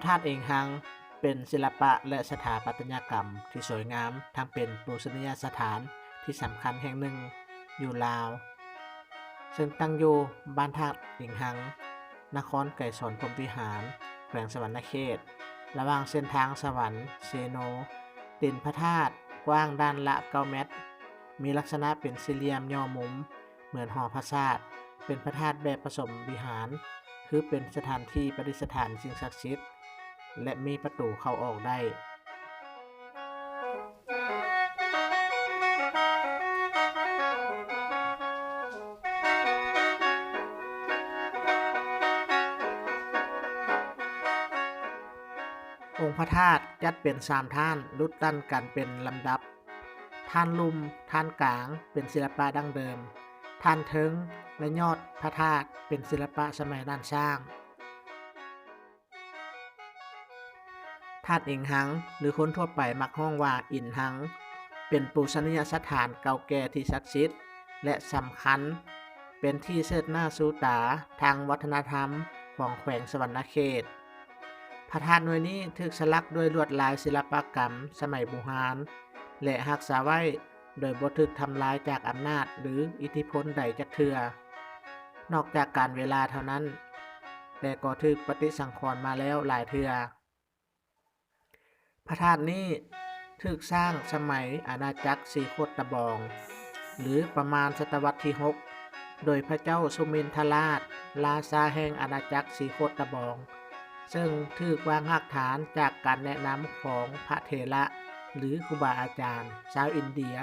ທາດເອງຮັງ ເປັນສິລະປະ ແລະ ສະຖາປັດຕະຍະກຳທີ່ສວຍງາມ, ທັງເປັນປູຊະນີຍະສະຖານທີ່ສຳຄັນແຫ່ງໜຶ່ງຢູ່ລາວ, ເຊິ່ງຕັ້ງຢູ່ບ້ານທາດເອງຮັງ, ນະຄອນໄກສອນພົມວິຫານ, ແຂວງສະຫວັນນະເຂດ, ລະຫວ່າງເສັ້ນທາງສະຫວັນ-ເຊໂນ. ຕີນພະທາດກວ້າງດ້ານລະເກົ້າແມັດ, ມີລັກສະນະເປັນສີ່ຫຼ່ຽມຫຍໍ້ມຸມ ເໝືອນຫໍພະສາດ, ເປັນພະທາດແບບປະສົມວິຫານ, ຄືເປັນສະຖານທີ່ປະດິດສະຖານສິ່ງສັກສິດ ແລະ ມີປະຕູເຂົ້າອອກໄດ້. ອົງພະທາດຈັດເປັນສາມທ່ານ, ຫຼຸດຕັ້ນກັນເປັນລຳດັບ. ທ່ານລຸ່ມ, ທ່ານກາງ ເປັນສິລະປະດັ້ງເດີມ, ທ່ານເທິງ ແລະ ຍອດພະທາດ ເປັນສິລະປະສະໄໝລ້ານຊ້າງ. ທາດເອງຮັງ ຫຼື ຄົນທົ່ວໄປມັກຮ້ອງວ່າອິນຮັງ ເປັນປູຊະນີຍະສະຖານເກົ່າແກ່ທີ່ສັກສິດ ແລະ ສຳຄັນ, ເປັນທີ່ເຊີດໜ້າຊູຕາທາງວັດທະນະທຳຂອງແຂວງສະຫວັນນະເຂດ. ພະທາດໜ່ວຍນີ້ຖືກສະຫຼັກດ້ວຍລວດລາຍສິລະປະກຳສະໄໝບູຮານ ແລະ ຮັກສາໄວ້ໂດຍບໍ່ຖືກທຳລາຍຈາກອຳນາດ ຫຼື ອິດທິພົນໃດຈັກເທື່ອ ນອກຈາກການເວລາເທົ່ານັ້ນ, ແຕ່ກໍຖືກປະຕິສັງຂອນມາແລ້ວຫຼາຍເທື່ອ. ພະທາດນີ້ຖືກສ້າງສະໄໝອານາຈັກສີໂຄດຕະບອງ ຫຼື ປະມານສະຕະວັດທີຫົກ ໂດຍພະເຈົ້າສຸມິນທະລາດ ລາຊາແຫ່ງອານາຈັກສີໂຄດຕະບອງ, ເຊິ່ງຖືກວາງຮາກຖານຈາກການແນະນຳຂອງພະເຖລະ ຫຼື ຄູບາອາຈານຊາວອິນເດຍ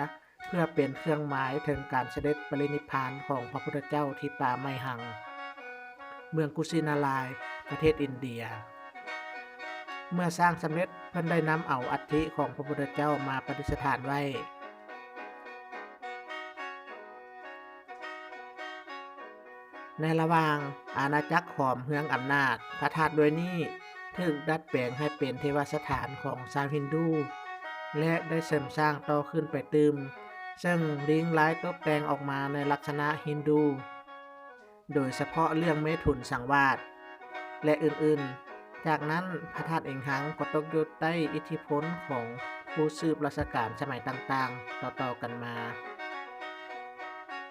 ເພື່ອເປັນເຄື່ອງໝາຍເຖິງການສະເດັດປະລິນິບພານຂອງພະພຸດທະເຈົ້າທີ່ປ່າໄມ້ຮັງ ເມືອງກຸຊິນາລາຍ ປະເທດອິນເດຍ. ເມື່ອສ້າງສຳເລັດ, ເພິ່ນໄດ້ນຳເອົາອັດຖິຂອງພະພຸດທະເຈົ້າມາປະດິດສະຖານໄວ້. ໃນລະຫວ່າງອານາຈັກຂອມເຮືອງອຳນາດ, ພະທາດດ້ວຍນີ້ຖືກດັດແປງໃຫ້ເປັນເທວະສະຖານຂອງຊາວຮິນດູ ແລະ ໄດ້ເສີມສ້າງຕໍ່ຂຶ້ນໄປຕື່ມ, ເຊິ່ງລີງລາຍຕົບແຕ່ງອອກມາໃນລັກສະນະຮິນດູ, ໂດຍສະເພາະເລື່ອງເມຖຸນສັງວາດ ແລະ ອື່ນໆ. ຈາກນັ້ນ, ພະທາດເອງຮັງກໍຕົກຢູ່ໃຕ້ອິດທິພົນຂອງຜູ້ສືບລາຊະການສະໄໝຕ່າງໆ ຕໍ່ໆກັນມາ.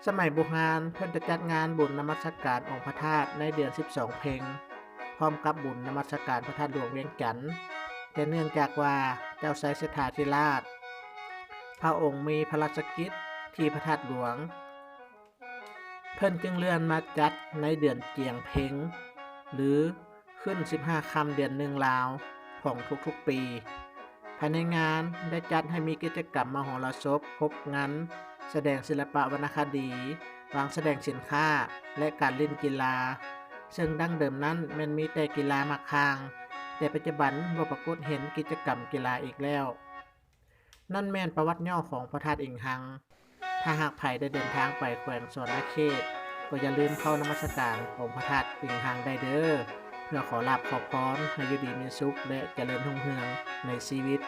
ສະໄໝບູຮານ, ເພິ່ນຈະຈັດງານບຸນນະມັດສະການອົງພະທາດໃນເດືອນສິບສອງເພັງ ພ້ອມກັບບຸນນະມັດສະການພະທາດຫຼວງວຽງຈັນ, ແຕ່ເນື່ອງຈາກວ່າເຈົ້າໄຊເສດຖາທິລາດ ພະອົງມີພະລາຊະກິດທີ່ພະທາດຫຼວງ, ເພິ່ນຈຶ່ງເລື່ອນມາຈັດໃນເດືອນຈຽງເພັງ ຫຼື ຂຶ້ນສິບຫ້າຄ່ຳເດືອນໜຶ່ງລາວຂອງທຸກໆປີ. ພາຍໃນງານໄດ້ຈັດໃຫ້ມີກິດຈະກຳມະໂຫລະສົບ, ຄົບງັນ, ສະແດງສິລະປະວັນນະຄະດີ, ວາງສະແດງສິນຄ້າ ແລະ ການຫຼິ້ນກິລາ, ເຊິ່ງດັ້ງເດີມນັ້ນແມ່ນມີແຕ່ກິລາໝາກຂ່າງ, ແຕ່ປັດຈຸບັນບໍ່ປາກົດເຫັນກິດຈະກຳກິລາອີກແລ້ວ. ນັ້ນແມ່ນປະຫວັດຫຍໍ້ຂອງພະທາດເອງຮັງ. ຖ້າຫາກໃຜໄດ້ເດີນທາງໄປແຂວງສະຫວັນນະເຂດ, ກໍຢ່າລືມເຂົ້ານະມັດສະການອົງພະທາດເອງຮັງໄດ້ເດີ້ ເພື່ອຂໍລາບຂໍພອນໃຫ້ຢູ່ດີມີສຸກ ແລະ ຈະເລີນຮຸ່ງເຮືອງໃນຊີວິດ